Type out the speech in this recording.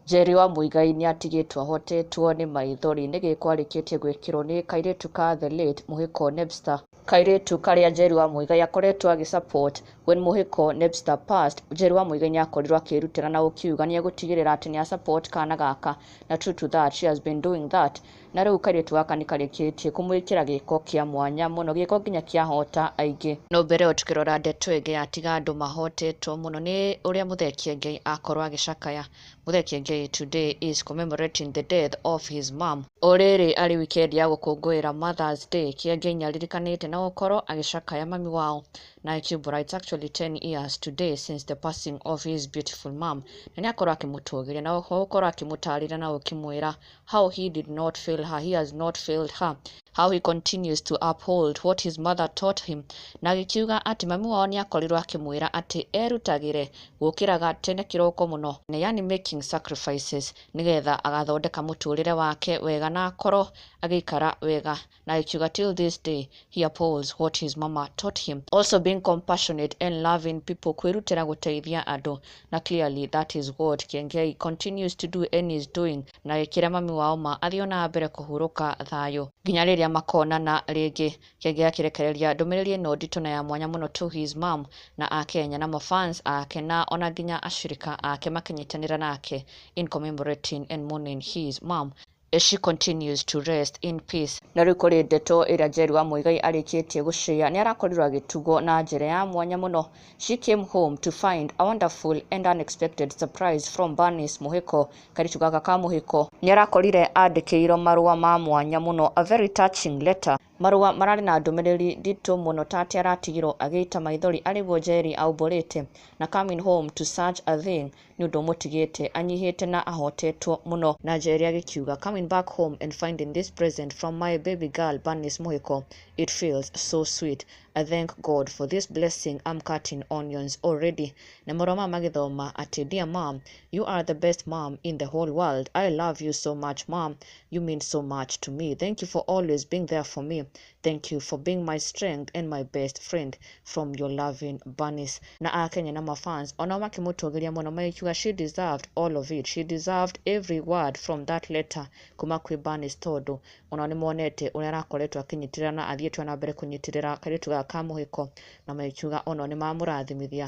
Njeri wa Muigai nĩatigĩtwo ahotetwo nĩ maithori nĩ gĩko arĩkĩtie gwĩkĩrwo nĩ kairĩtu ka the late Mũhĩko Nebster. Kairĩtu karĩa Njeri wa Muigai akoretwo agĩ support when Mũhĩko Nebster passed. Njeri wa Muigai nĩakorirwo akĩrutĩra na gũkiuga nĩegũtigĩrĩra atĩ nĩa support kana gaka, na true to that, she has been doing that. Na rĩu kairĩtu gaka nĩ karĩkĩtie kũmwĩkĩra gĩko kĩa mwanya mũno, gĩko nginya kĩahota aingĩ. No mbere ĩyo tukĩrora ndeto ĩngĩ yatiga andũ mahotetwo mũno nĩ ũrĩa Mũthee Kiengei akorwo agĩcakaya. Mũthee Kiengei today is commemorating the death of his mom. O rĩrĩ arĩ weekend ya gũkũngũĩra Mother's Day, Kiengei nĩaririkanĩte na gũkorwo agĩcakaya mami wao na akiumbũra it's actually 10 years today since the passing of his beautiful mom, na nĩakorwo akĩmũtũgĩria na gũkorwo akĩmũtarĩria na gũkĩmwĩra how he did not fail her, he has not failed her, how he continues to uphold what his mother taught him, na agĩkiuga atĩ mami wao nĩakorirwo akĩmwĩra atĩ erutagĩre gũkĩraga tene kĩroko mũno, yani making sacrifices, nĩgetha agathondeka mũtũrĩre wake wega na akorwo agĩikara wega, na agĩkiuga till this day he upholds what his mama taught him, also being compassionate and loving people, kwĩrutĩra gũteithia andũ, na clearly that is what Kiengei continues to do and is doing, na agĩkĩra mami wao ma athiĩ ona mbere kũhurũka thayũ nginya rĩrĩa makonana rĩngĩ. Kiengei akĩrekereria ndũmĩrĩri ĩno nditũ na ya mwanya mũno to his mom na akenya na mafans ake na ona nginya ashirika ake makĩnyitanĩra nake in commemorating and mourning his mom as she continues to rest in peace. Na rĩu kũrĩ ndeto ĩrĩa Njeri wa Muigai arĩkĩtie gũcĩa, nĩ arakorirwo agĩtugwo na njĩra ya mwanya mũno. She came home to find a wonderful and unexpected surprise from Bernice Mũhĩko. Kairĩtu gaka ka Mũhĩko nĩ arakorire andĩkĩirwo marũa ma mwanya mũno, a very touching letter, marũa mararĩ na ndũmĩrĩri nditũ mũno ta atĩ aratigirwo agĩita maithori arĩguo Njeri aumbũrĩte, na coming home to such a thing nĩ ũndũ ũmũtigĩte anyihĩte na ahotetwo mũno. Na Njeri agĩkiuga, "Coming back home and finding this present from my baby girl Bernice Mũhĩko, it feels so sweet. I thank God for this blessing. I'm cutting onions already." Na marũa maya magĩthoma atĩ, "Dear Mom, you are the best mom in the whole world. I love you so much, Mom. You mean so much to me. Thank you for always being there for me. Thank you for being my strength and my best friend. From your loving Bernice." Na akenya na mafans onao makĩmũtũgĩria mũno magĩkiuga she deserved all of it, she deserved every word from that letter kuma kwĩ Bernice, tondũ onao nĩmonete ũrĩa arakoretwo akĩnyitĩrĩra na athiĩte ona mbere kũnyitĩrĩra kairĩtu gaka ka Mũhĩko, na magĩkiuga onao nĩmamũrathimithia.